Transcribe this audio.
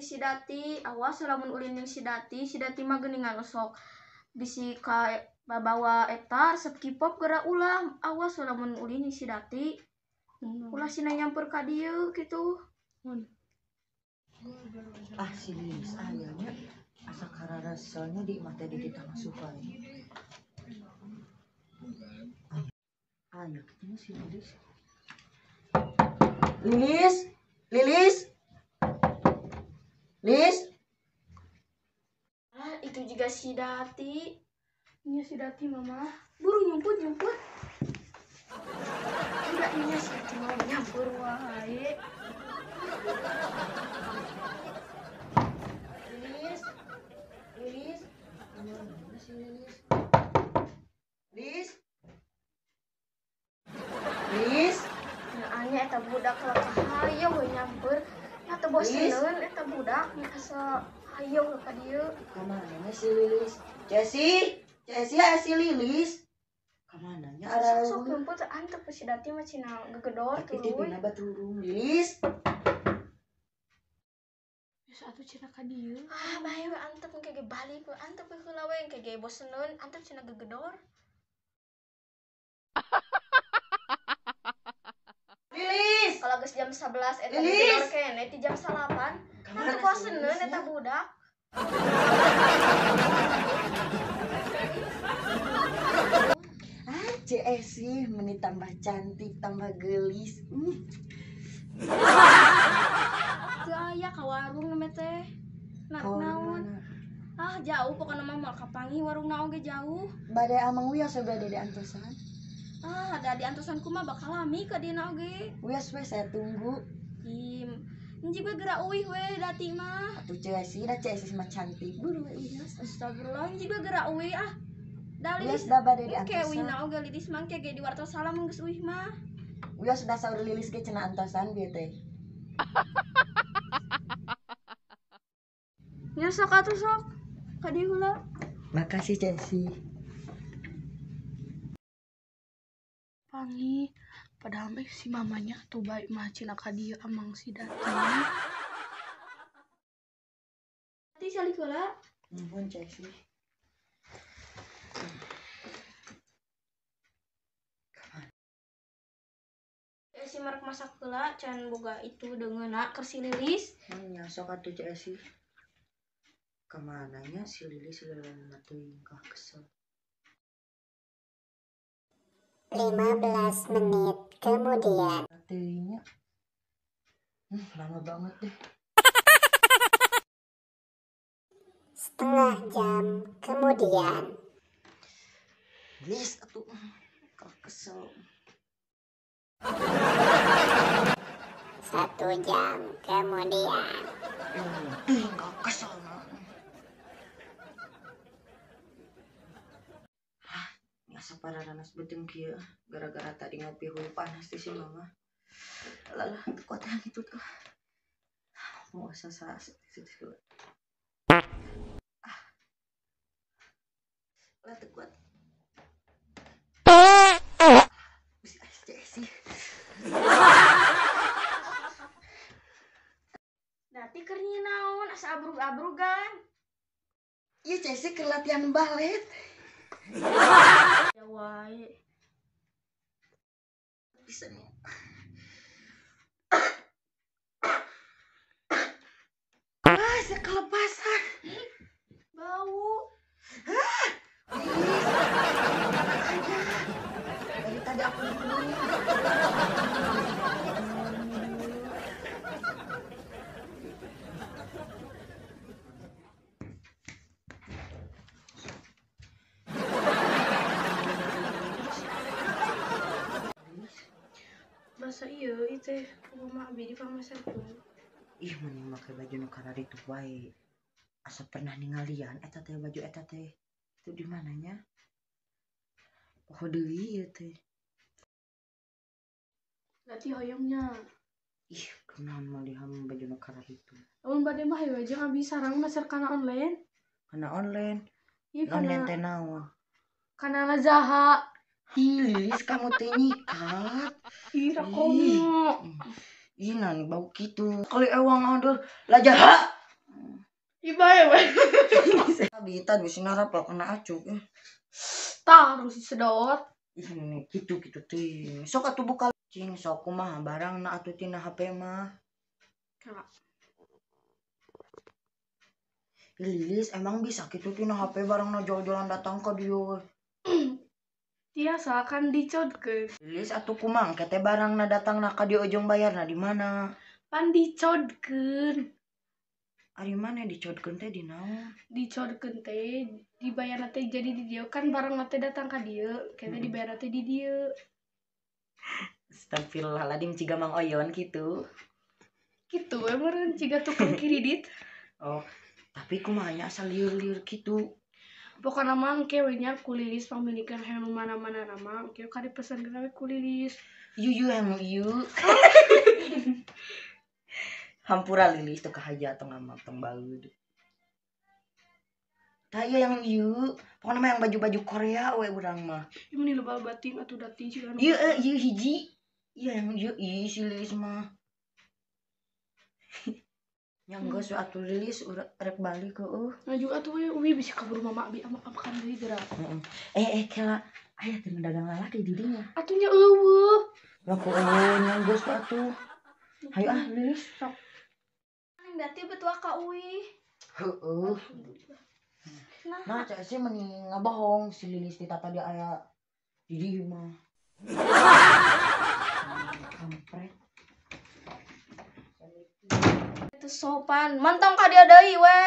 jeung si Dati. Awas lamun ulin jeung si Dati, si Dati mah geuningan sok bisi ka babawa eta resep K-pop geura ulah. Awas lamun ulin jeung si Dati. Ulah sina nyamper ka dieu kitu. Ah si Lilis ayahnya asa kararaselnya di imah teh dititah masuk wae. Ayo kitu si Lilis. Lilis, Lilis. Lis. Ah, itu juga si Dati. Iya si Dati mama. Buru nyumput nyumput. Udah iya si Dati mau nyampur wae. Lilis, Lilis, mana si Lilis? Lis, Lis. Nyaanya eta budak lah hayo we nyamper. Nya teu boseun eta budak nya asa hayo ka dieu. Ka mana si Lilis? Cesi, Cesi aya si Lilis. Ka mana nya ara sok nyumput antep si Dati mah cina gegedor tuluy. Tapi tipina baturung Lilis. Geus atuh cina ka dieu. Ah, bae we antep engke ge balik we antep we heula we engke ge boseneun antep cina gegedor. Lilis. Kalau geus jam 11 eta gegedor keneh ti jam 8. Nah teu boseneun eta budak. Ah, Cesi meni tambah cantik, tambah gelis. Teu aya ka warung neme teh. Nah, naon? Ah, jauh pokona mah moal kapanggih warungna oge jauh. Bade amang wios we bade diantosan. Ah, ada diantosan kumaha bakal lami ka dina oge. Wios we saya tunggu. Im, njig we geura uih we Dati mah. Atuh Cesi, da Cesi mah cantik buru we wios. Astagfirullah, njig we geura uih ah. Da Lilis wios da bade diantosan. Engke uihna oge Lilis mah engke ge di wartos salam geus uih mah. Wios da saur Lilis ge cenah antosan bieu teh. Nya sok atuh sok. Ka dieu heula. Makasih Cesi. Pangi, padahal mah si mamanya tuh baik mah cina ka dieu amang si Dati. Dati salik heula. Nuhun Cesi. Si merek masak heula can boga itu deungeunna keur si Lilis. Nya sok atuh Cesi. Kamananya si Lilis leuleung teuing kah kesel. 15 menit kemudian. Teuingnya. Lama banget deh. Setengah jam kemudian. Lilis atuh kah kesel. 1 jam kemudian. Enggak kesel. Hah, asa pararanas beuteung kieu gara-gara tadi ngopi hulu panas di si mama. Alah, teu kuat yang itu tuh. Mau asa sa. Ah. Lah teu kuat. Bisi sih. Dati keur naon asa abrug-abrugan. Ieu Cesi keur latihan balet. Ya wae. Bisa nih. Ah, sekelepasan. Bau. Hah? Dari tadi aku nungguin. Masa iya itu kumaha abi di pamasakeun. Ih, mending make baju nu kararitu wae. Asa pernah ningalian eta teh baju eta teh. Itu di mananya? Poho deui ieu teh. Berarti hoyongnya. Ih, kunaon malihan baju nu kararitu. Lamun bade mah hayu aja abi sarang meser kana online. Kana online. Iya Online kana teh naon? kana Lazaha. Ih, Lilis kamu teh nyikat. Ih, Ih. komo. Ih, nani bau kitu. Kali ewang aduh. Lajaha. Ibae we. Bitan bisi narapal kena acuk. Tah terus disedot. Ih ini kitu-kitu teh. Sok atuh buka cing sok kumaha barangna atuh tina HP mah. Kak. Lilis emang bisa kitu tina HP barangna jol-jolan datang ka dieu. Tiasa kan dicodkeun. Lilis atuh kumaha engke teh barangna datangna ka dieu ujung bayarna di mana? Pan dicodkeun. Ari mana dicodkeun teh di naon? Dicodkeun teh dibayarna teh jadi di dieu kan barangna teh datang ka dieu, kayaknya dibayarna teh di dieu. Astagfirullahaladzim ciga Mang Oyon kitu. Kitu we meureun ciga tukang kredit. Oh, tapi kumaha nya asa lieur-lieur kitu. Pokona mah engke we nya ku Lilis pamilikeun hayang nu mana-mana nama engke ka dipesankeun we ku Lilis. Ieu ieu hayang ieu. Hampura Lilis teu kahaja tong amat tong baeud. Tah ieu yang ieu, pokona mah yang baju-baju Korea we urang mah. Ieu meni loba bating atuh dati ciga nu. Ieu ieu hiji. Ieu yang ieu ih si Lilis mah. Yang geus we atuh Lilis rek balik heueuh. Ngaju atuh we uwi bisa kabur mama abi amakan deui geura. Heeh. Kela aya teu dagang lalaki di dinya. Atuh nya eueuh. Lah ku eueuh nya geus we atuh. Hayu ah Lilis. Sok. Dati betul ka uwi. Heeh. Nah, cek sih meni ngabohong si Lilis ti tadi aya di dieu mah. Kampret. Itu sopan, mantong ka dia deui we.